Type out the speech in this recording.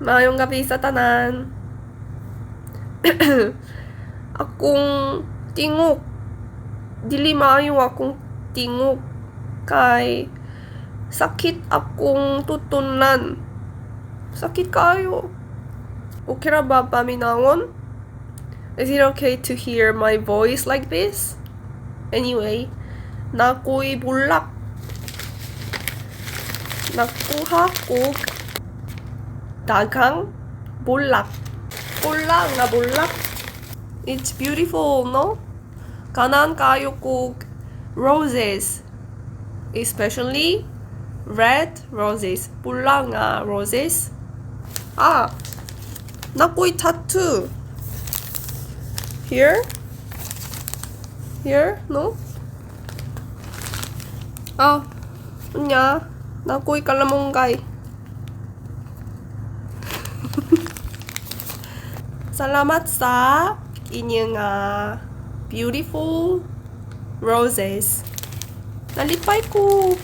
Maayong gabi sa tanan. Akong tingog. Dili maayo akong tingog kay sakit akong tutunlan. Sakit kaayo. Okay ra ba paminawon? Is it okay to hear my voice like this? Anyway, naa ko'y bulak. Nakuha kog daghang bulak. Pula nga bulak. It's beautiful, no? Ganahan kaayo kog roses. Especially red roses. Pula nga roses. Ah, naa ko'y tattoo. Here? Here? No? Ah, unya. Naa ko'y kalamunggay. Salamat sa inyong beautiful roses. Nalipay ko.